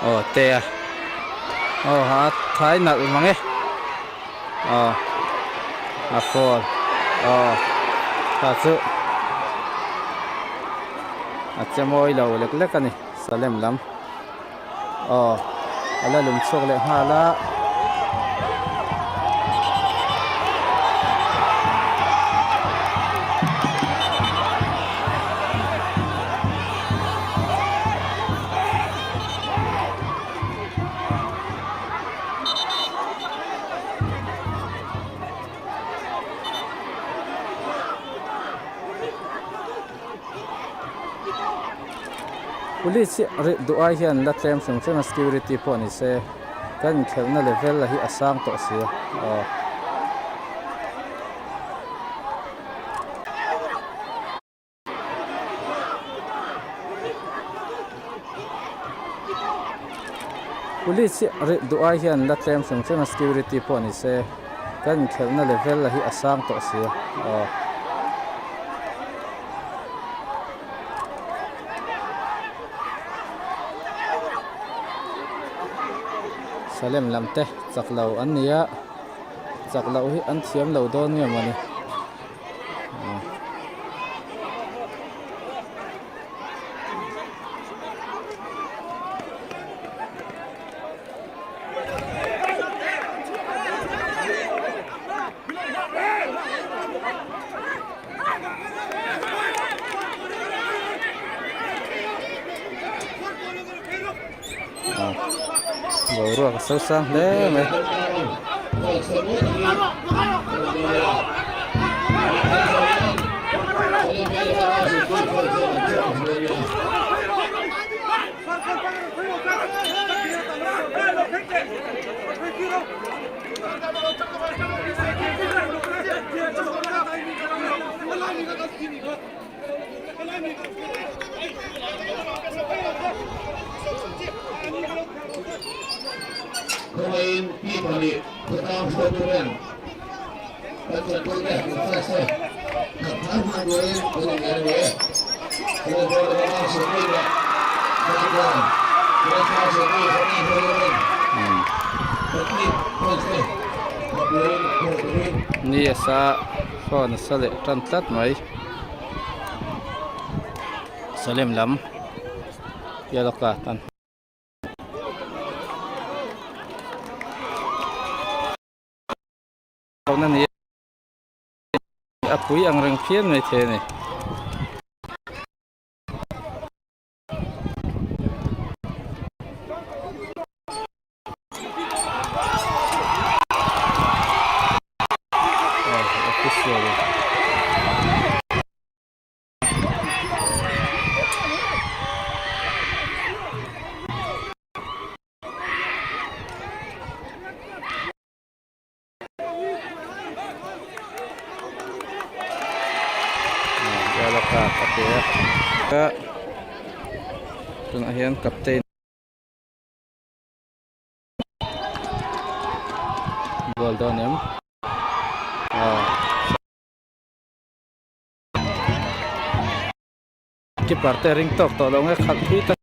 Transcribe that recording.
Aw te a aw a thai nalh mang e aw a phone aw kha chu a che mawi lo lek lek a ni Salem lam aw a la lum chhuak leh nghal a. Police hi rih duh ai hian la tlem hrim hrim a security pawh ni se kan inkhelhna level hi a sang tawh si a aw. Police hi rih duh ai hian la tlem hrim hrim a security pawh ni se kan inkhelhna level hi a sang tawh si a aw. Salem lam te chak lo an ni a chak loh hi an thiam lo dawn nge mawni. Boruak a so sang hle mai. Ni a sa phone a sa leh tan tlat mai. Salem lam yellow card an hmu a ni a pui ang reng phian mai thei a ni. Tunah hian captain goal dawn em aw keeper te ring tawk tawh lo nge khalh phui ta.